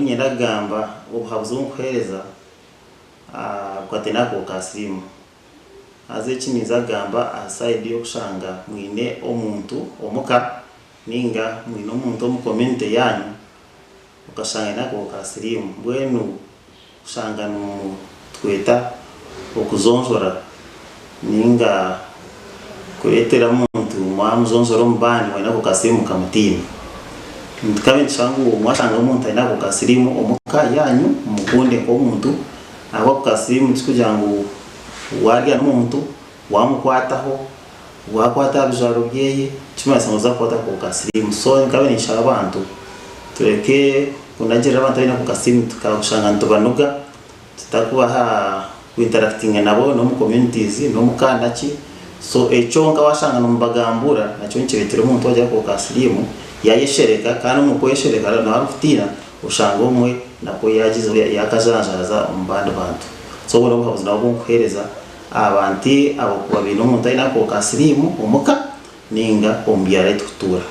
niinyenda kugamba obuhabuzi obu nkuheereza bukwataine aha kahuka ka siriimu. Haza eki ninza kugamba aha sayidi y'okushanga mwine omuntu omuka ninga mwine omuntu omu community yaanyu okashanga aine akahuka ka siriimu mbwenu kushanga nimutweta okuzonzora ninga kureetera omuntu mwamuzonzora omu bandi ngu aine akahuka ka siriimu mukamutiina. Tukaba nitushaba ngu mwashanga omuntu aine akahuka ka siriimu omuka yaanyu mumukunde nk'omuntu ahabw'okuba akahuka ka siriimu tikugira ngu waarya n'omuntu, waamukwataho, waakwata aha bijwaro byeye, tikimanyisa ngu nooza kukwata akahuka ka siriimu. So nkaba ninshaba abantu tureke kunagirira abantu abaine akahuka ka siriimu tukakushanga nitubanuga, tutakubaha ku interactinga nabo n'omu communities, n'omuka naki. So ekyo nka waashanga nimubagambura nakyo nikireetera omuntu waagira akahuka ka siriimu yaayeshereka kandi omu kweshereka nawe arikutiina oshanga obumwe nakwo yaagizeho yaakajanjaaza omu bandi bantu. So obwo n'obuhabuzi nabwo obu nkuheereza abantu abarikuba baine omuntu aine akahuka ka siriimu omuka nainga omu byaro ahu turikutuura.